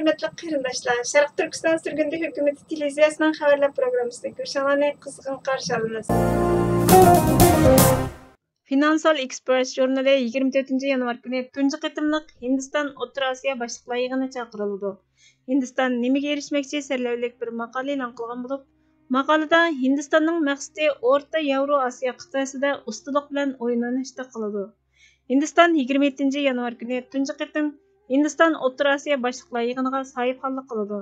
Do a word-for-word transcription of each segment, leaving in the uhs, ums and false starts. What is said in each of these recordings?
ھۆرمەتلىك قېرىنداشلار، شەرقىي تۈركىستان سۈرگۈندە ھۆكۈمىتى تېلېۋىزىيەسىنىڭ خەۋەرلەر پروگراممىسىدىكى كۆرۈشۈڭلارنى قىزغىن قارشى ئالىمىز. فىنانسال ئېكسپرېس ژۇرنىلى يىگىرمە تۆتىنچى يانۋار كۈنى تۇنجى قېتىملىق ھىندىستان ئوتتۇرا ئاسىيا باشلىقلار يىغىنى چاقىرىلىدۇ. ھىندىستان نېمىگە ئېرىشمەكچى سەرلەۋھىلىك بىر ماقالە ئېلان قىلغان بولۇپ، ماقالىدە ھىندىستاننىڭ مەقسىتى ئورتا ياۋرو ئاسىيا قىتئەسىدە ئۇستىلىق بىلەن ئويۇن ئويناشتەك قىلىدۇ. ھىندىستان يىگىرمە يەتتىنچى يانۋار كۈنى تۇنجى قېتىم ھىندىستان ئوتتۇرا ئاسىيا باشلىقلار يىغىنىغا ساھىبخانلىق قىلىدۇ.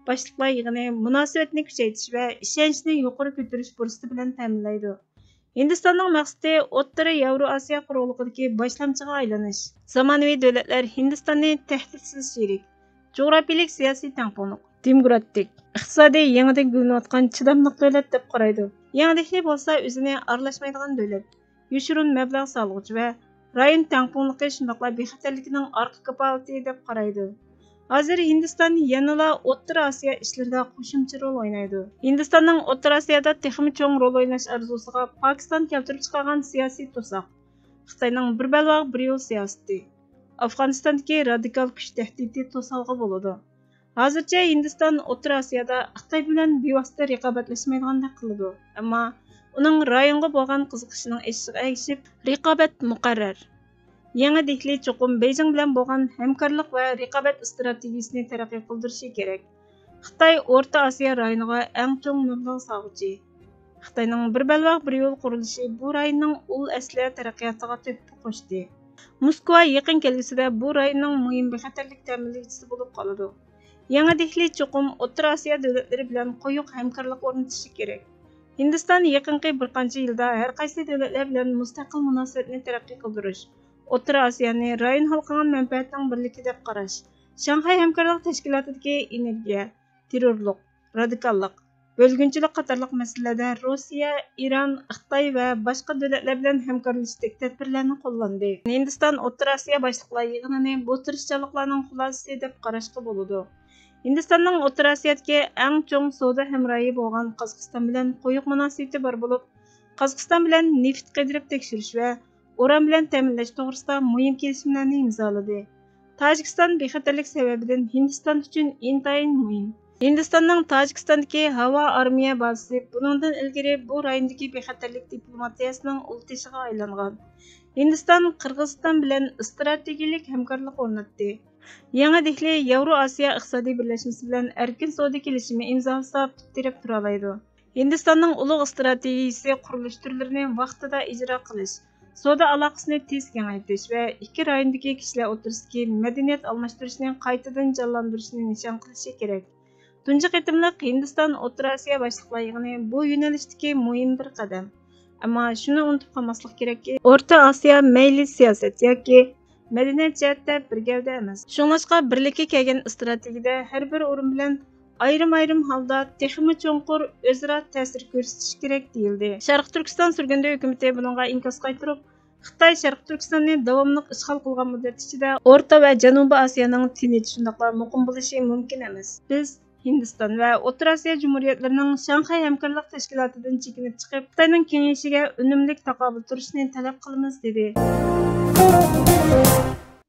باشلىقلار يىغىنى مۇناسىۋەتنى كۈچەيتىش ۋە ئىشەنچنى يۇقىرى كۆتۈرۈش پۇرسىتى بىلەن تەمىنلەيدۇ. ھىندىستاننىڭ مەقسىتى ئوتتۇرا ياۋرو ئاسىيا قۇرۇقلۇقىدىكى باشلامچىغا ئايلىنىش. زامانىۋى دۆلەتلەر ھىندىستاننى تەھدىتسىز شېرىك، جۇغراپىيىلىك سىياسىي تەڭپۇڭلۇق، دېموكراتىك، ئىقتىسادىي يېڭىدىن گۈللىنىۋاتقان چىداملىق دۆلەت دەپ قارايدۇ. يېڭى دېھلى بولسا ئۆزىنى ئارىلاشمايدىغان دۆلەت، يوشۇرۇن مەبلەغ سالغۇچى ۋە رايون تەڭپۇڭلۇقى، شۇنداقلا بىخەتەرلىكىنىڭ ئارقا كاپالىتى دەپ قارايدۇ. ھازىر ھىندىستان يەنىلا ئوتتۇرا ئاسىيا ئىشلىرىدا قوشۇمچە رول ئوينايدۇ. ھىندىستاننىڭ ئوتتۇرا ئاسىيادا تېخىمۇ چوڭ رول ئويناش ئارزۇسىغا پاكىستان كەلتۈرۈپ چىقارغان سىياسىي توساق، خىتاينىڭ بىر بەلباغ بىر يول سىياسىتى، ئافغانىستاندىكى رادىكال كۈچ تەھدىتى توسالغۇ بولىدۇ. ھازىرچە ھىندىستان ئوتتۇرا ئاسىيادا خىتاي بىلەن بىۋاسىتە رىقابەتلەشمەيدىغاندەك قىلىدۇ، ئەمما ئۇنىڭ رايونغا بولغان قىزىقىشىنىڭ ئېشىشىغا ئەگىشىپ، رىقابەت مۇقەررەر. يېڭى دېھلى چوقۇم بېيجىڭ بىلەن بولغان ھەمكارلىق ۋە رىقابەت ئىستراتېگىيىسىنى تەرەققىي قىلدۇرۇشى كېرەك. خىتاي ئورتا ئاسىيا رايونىغا ئەڭ چوڭ مەبلەغ سالغۇچى. خىتاينىڭ بىر بەلباغ بىر يول قۇرۇلۇشى بۇ رايوننىڭ ئۇل ئەسلىھە تەرەققىياتىغا تۆھپە قوشتى. موسكۋا يېقىن كەلگۈسىدە بۇ رايوننىڭ مۇھىم بىخەتەرلىك تەمىنلىگۈچىسى بولۇپ قالىدۇ. يېڭى دېھلى چوقۇم ئوتتۇرا ئاسىيا دۆلەتلىرى بىلەن قويۇق ھەمكارلىق ئورنىتىشى كېرەك. ھىندىستان يېقىنقى بىر قانچە يىلدا ھەر قايسى دۆلەتلەر بىلەن مۇستەقىل مۇناسىۋەتنى تەرەققىي قىلدۇرۇش، ئوتتۇرا ئاسىيانى رايون خەلقىنىڭ مەنپەئەتىنىڭ بىرلىكى دەپ قاراش، شاڭخەي ھەمكارلىق تەشكىلاتىدىكى ئېنېرگىيە، تېررورلۇق، رادىكاللىق، بۆلگۈنچىلىك قاتارلىق مەسىلىلەردە روسىيە، ئىران، خىتاي ۋە باشقا دۆلەتلەر بىلەن ھەمكارلىشىشتەك تەدبىرلەرنى قوللاندى. ھىندىستان ئوتتۇرا ئاسىيا باشلىقلار يىغىنىنى بۇ تىرىشچانلىقلارنىڭ خۇلاسىسى دەپ قاراشقا بولىدۇ. ھىندىستاننىڭ ئوتتۇرا ئاسىيادىكى ئەڭ چوڭ سودا ھەمراھى بولغان قازاقىستان بىلەن قويۇق مۇناسىۋىتى بار بولۇپ، قازاقىستان بىلەن نېفىت قىدىرىپ تەكشۈرۈش ۋە ئۇران بىلەن تەمىنلەش توغرىسىدا مۇھىم كېلىشىملەرنى ئىمزالىدى. تاجىكىستان بىخەتەرلىك سەۋەبىدىن ھىندىستان ئۈچۈن ئىنتايىن مۇھىم. ھىندىستاننىڭ تاجىكىستاندىكى ھاۋا ئارمىيە بازىسى بۇنىڭدىن ئىلگىرى بۇ رايوندىكى بىخەتەرلىك دىپلوماتىيەسىنىڭ ئۇل تېشىغا ئايلانغان. ھىندىستان قىرغىزىستان بىلەن ئىستراتېگىيىلىك ھەمكارلىق ئورناتتى. يېڭى دېھلى ياۋرو ئاسىيا ئىقتىسادىي بىرلەشمىسى بىلەن ئەركىن سودا كېلىشىمى ئىمزالىسا پۇت تىرەپ تۇرالايدۇ. ھىندىستاننىڭ ئۇلۇغ ئىستراتېگىيىسى قۇرۇلۇش تۈرلىرىنى ۋاقتىدا ئىجرا قىلىش، سودا ئالاقىسىنى تېز كېڭەيتىش ۋە ئىككى رايوندىكى كىشىلەر ئوتتۇرىسىدىكى مەدەنىيەت ئالماشتۇرۇشنى قايتىدىن جانلاندۇرۇشنى نىشان قىلىشى كېرەك. تۇنجى قېتىملىق ھىندىستان ئوتتۇرا ئاسىيا باشلىقلار يىغىنى بۇ يۆنىلىشتىكى مۇھىم بىر قەدەم. ئەمما شۇنى ئۇنتۇپ قالماسلىق كېرەككى، ئورتا ئاسىيا مەيلى سىياسەت ياكى مەدەنىيەت جەھەتتە بىر گەۋدە ئەمەس. شۇڭلاشقا بىرلىككە كەلگەن ئىستراتېگىيىدە ھەر بىر ئورۇن بىلەن ئايرىم-ئايرىم ھالدا تېخىمۇ چوڭقۇر ئۆزئارا تەسىر كۆرسىتىشى كېرەك دېيىلدى. شەرقىي تۈركىستان سۈرگۈندە ھۆكۈمىتى بۇنىڭغا ئىنكاس قايتۇرۇپ، خىتاي شەرقىي تۈركىستاننى داۋاملىق ئىشغال قىلغان مۇددەت ئىچىدە ئورتا ۋە جەنۇبىي ئاسىيانىڭ تىنچ، شۇنداقلا مۇقىم بولۇشى مۇمكىن ئەمەس. بىز ھىندىستان ۋە ئوتتۇرا ئاسىيا جۇمھۇرىيەتلىرىنىڭ شاڭخەي ھەمكارلىق تەشكىلاتىدىن چېكىنىپ چىقىپ، خىتاينىڭ كېڭىيىشىگە ئۈنۈملۈك تاقابىل تۇرۇشنى تەلەپ قىلىمىز، دېدى.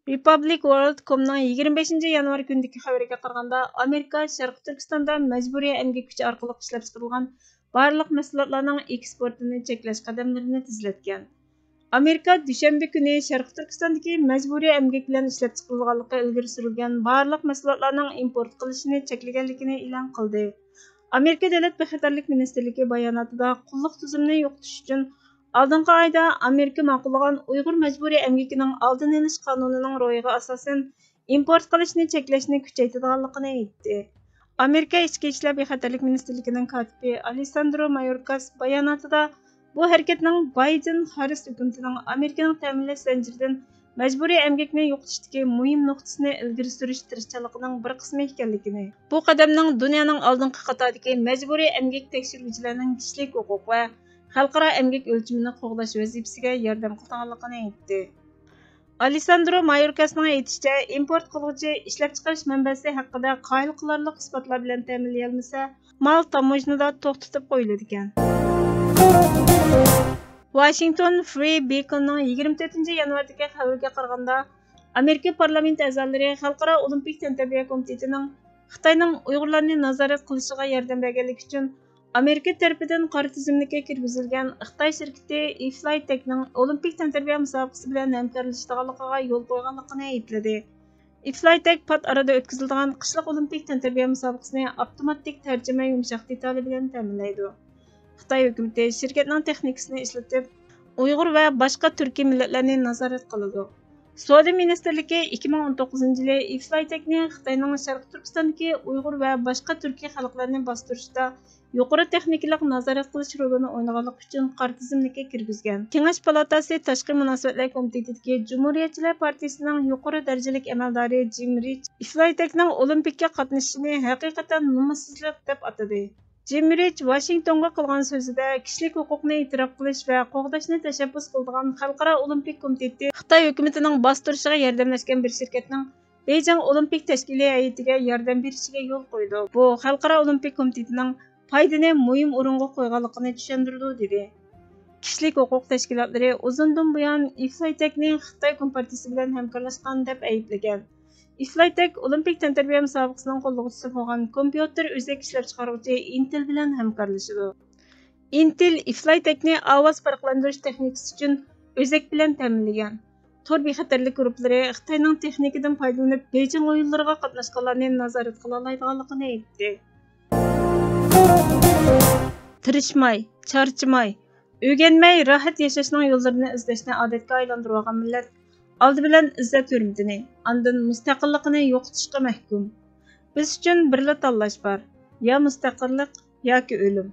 رېپابلىك ۋورلد كومنىڭ يىگىرمە بەشىنچى يانۋار كۈنىدىكى خەۋىرىگە قارىغاندا، ئامېرىكا شەرقىي تۈركىستاندا مەجبۇرىي ئەمگەك كۈچى ئارقىلىق ئىشلەپچىقىرىلغان بارلىق مەھسۇلاتلارنىڭ ئېكسپورتىنى چەكلەش قەدەملىرىنى تېزلەتكەن. ئامېرىكا دۈشەنبە كۈنى شەرقىي تۈركىستاندىكى مەجبۇرىي ئەمگەك بىلەن ئىشلەپچىقىرىلغانلىقى ئىلگىرى سۈرۈلگەن بارلىق مەھسۇلاتلارنىڭ ئىمپورت قىلىشىنى چەكلىگەنلىكىنى ئېلان قىلدى. ئامېرىكا دۆلەت بىخەتەرلىك مىنىستىرلىكى باياناتىدا قۇللۇق تۈزۈمىنى يوقىتىش ئۈچۈن ئالدىنقى ئايدا ئامېرىكا ماقۇللىغان ئۇيغۇر مەجبۇرىي ئەمگىكىنىڭ ئالدىنى ئېلىش قانۇنىنىڭ روھىغا ئاساسەن ئىمپورت قىلىشنى چەكلەشنى كۈچەيتىدىغانلىقىنى ئېيتتى. ئامېرىكا ئىچكى ئىشلار بىخەتەرلىك مىنىستىرلىكىنىڭ كاتىپى ئالېساندرو مايوركاس باياناتىدا بۇ ھەرىكەتنىڭ بايدېن-ھاررىس ھۆكۈمىتىنىڭ ئامېرىكىنىڭ تەمىنلەش زەنجىرىدىن مەجبۇرىي ئەمگەكنى يوقىتىشتىكى مۇھىم نۇقتىسىنى ئىلگىرى سۈرۈش تىرىشچانلىقىنىڭ بىر قىسمى ئىكەنلىكىنى، بۇ قەدەمنىڭ دۇنيانىڭ ئالدىنقى قاتاردىكى مەجبۇرىي ئەمگەك تەكشۈرگۈچىلەرنىڭ كىشىلىك ھوقۇق ۋە خەلقئارا ئەمگەك ئۆلچىمىنى قوغداش ۋەزىپىسىگە ياردەم قىلىدىغانلىقىنى ئېيتتى. ئالېساندرو مايوركاسنىڭ ئېيتىشىچە، ئىمپورت قىلغۇچى ئىشلەپچىقىرىش مەنبەسى ھەققىدە قايىل قىلارلىق ئىسپاتلار بىلەن تەمىنلىيەلمىسە، مال تاموژنىدا توختىتىپ قويۇلىدىكەن. ۋاشىنگتون فرى بېكوننىڭ يىگىرمە تۆتىنچى يانۋاردىكى خەۋىرىگە قارىغاندا، ئامېرىكا پارلامېنت ئەزالىرى خەلقئارا ئولىمپىك تەنتەربىيە كومىتېتىنىڭ خىتاينىڭ ئۇيغۇرلارنى نازارەت قىلىشىغا ياردەم بەرگەنلىكى ئۈچۈن ئامېرىكا تەرىپىدىن قارا تىزىملىككە كىرگۈزۈلگەن خىتاي شىركىتى ئىفلايتەكنىڭ ئولىمپىك تەنتەربىيە مۇسابىقىسى بىلەن ھەمكارلىشىدىغانلىقىغا يول قويغانلىقىنى ئەيىبلىدى. ئىفلايتەك پات ئارىدا ئۆتكۈزۈلىدىغان قىشلىق ئولىمپىك تەنتەربىيە مۇسابىقىسىنى ئاپتوماتىك تەرجىمە يۇمشاق دېتالى بىلەن تەمىنلەيدۇ. خىتاي ھۆكۈمىتى شىركەتنىڭ تېخنىكىسىنى ئىشلىتىپ، ئۇيغۇر ۋە باشقا تۈركىي مىللەتلەرنى نازارەت قىلىدۇ. سودا مىنىستىرلىكى ئىككى مىڭ ئون توققۇزىنچى يىلى ئىفلايتەكنى خىتاينىڭ شەرقىي تۈركىستاندىكى ئۇيغۇر ۋە باشقا تۈركىي خەلقلەرنى باستۇرۇشتا يۇقىرى تېخنىكىلىق نازارەت قىلىش رولىنى ئوينىغانلىقى ئۈچۈن قارا تىزىملىككە كىرگۈزگەن. كېڭەش پالاتاسى تاشقى مۇناسىۋەتلەر كومىتېتىدىكى جۇمھۇرىيەتچىلەر پارتىيىسىنىڭ يۇقىرى دەرىجىلىك ئەمەلدارى جىم رىچ ئىفلايتەكنىڭ ئولىمپىككە قاتنىشىشىنى ھەقىقەتەن نومۇسسىزلىق دەپ ئاتىدى. جىم رىچ ۋاشىنگتونغا قىلغان سۆزىدە، كىشىلىك ھوقۇقنى ئېتىراپ قىلىش ۋە قوغداشنى تەشەببۇس قىلىدىغان خەلقئارا ئولىمپىك كومىتېتى خىتاي ھۆكۈمىتىنىڭ باستۇرۇشىغا ياردەملەشكەن بىر شىركەتنىڭ بېيجىڭ ئولىمپىك تەشكىلىي ھەيئىتىگە ياردەم بېرىشىگە يول قويىدۇ. بۇ خەلقئارا ئولىمپىك كومىتېتىنىڭ پايدىنى مۇھىم ئورۇنغا قويغانلىقىنى چۈشەندۈرىدۇ، دېدى. كىشىلىك ھوقۇق تەشكىلاتلىرى ئۇزۇندىن بۇيان ئىفلايتەكنى خىتاي كومپارتىيىسى بىلەن ھەمكارلاشقان دەپ ئەيىبلىگەن. ئىفلايتەك ئولىمپىك تەنتەربىيە مۇسابىقىسىنىڭ قوللىغۇچىسى بولغان كومپيۇتېر ئۆزەك ئىشلەپچىقارغۇچى ئىنتېل بىلەن ھەمكارلىشىدۇ. ئىنتېل ئىفلايتەكنى ئاۋاز پەرقلەندۈرۈش تېخنىكىسى ئۈچۈن ئۆزەك بىلەن تەمىنلىگەن. تور بىخەتەرلىك گۇرۇپپىلىرى خىتاينىڭ تېخنىكىدىن پايدىلىنىپ، بېيجىڭ ئويۇنلىرىغا قاتناشقانلارنى نازارەت قىلالايدىغانلىقىنى ئېيتتى. تىرىشماي، چارچىماي، ئۆگەنمەي راھەت ياشاشنىڭ يوللىرىنى ئىزدەشنى ئادەتكە ئايلاندۇرۇۋالغان مىللەت ئالدى بىلەن ئىززەت-ھۆرمىتىنى، ئاندىن مۇستەقىللىقىنى يوقىتىشقا مەھكۇم. بىز ئۈچۈن بىرلا تاللاش بار، يا مۇستەقىللىق، ياكى ئۆلۈم.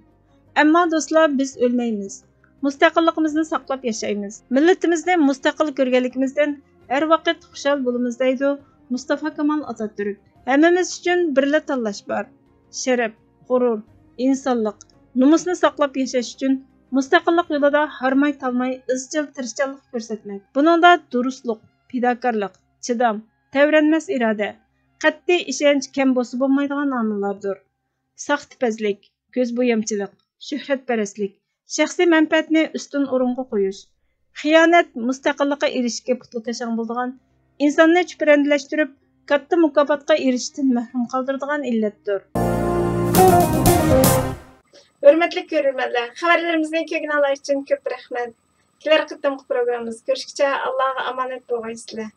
ئەمما دوستلار، بىز ئۆلمەيمىز. مۇستەقىللىقىمىزنى ساقلاپ ياشايمىز. مىللىتىمىزنى مۇستەقىل كۆرگەنلىكىمىزدىن ھەر ۋاقىت خۇشال بولىمىز، دەيدۇ مۇستافا كامال ئاتاتۈرك. ھەممىمىز ئۈچۈن بىرلا تاللاش بار. شەرەپ، غۇرۇر، ئىنسانلىق، نومۇسنى ساقلاپ ياشاش ئۈچۈن مۇستەقىللىق يولىدا ھارماي-تالماي ئىزچىل تىرىشچانلىق كۆرسەتمەك. بۇنىڭدا دۇرۇسلۇق، پىداكارلىق، چىدام، تەۋرەنمەس ئىرادە، قەتئىي ئىشەنچ كەم بولسا بولمايدىغان ئامىللاردۇر. ساختىپەزلىك، كۆز بويامچىلىق، شۆھرەتپەرەسلىك، شەخسىي مەنپەئەتنى ئۈستۈن ئورۇنغا قويۇش، خىيانەت، مۇستەقىللىققا ئېرىشىشكە پۇتلىكاشاڭ بولىدىغان، ئىنساننى چۈپرەندىلەشتۈرۈپ، كاتتا مۇكاپاتقا ئېرىشىشتىن مەھرۇم قالدۇرىدىغان ئىللەتتۇر. ھۆرمەتلىك كۆرۈرمەنلەر، خەۋەرلىرىمىزنى كۆرگىنىڭلار ئۈچۈن كۆپ رەھمەت. كېلەر قېتىمقى پروگراممىمىزدا كۆرۈشكىچە ئاللاغا ئامانەت بولغايسىلەر.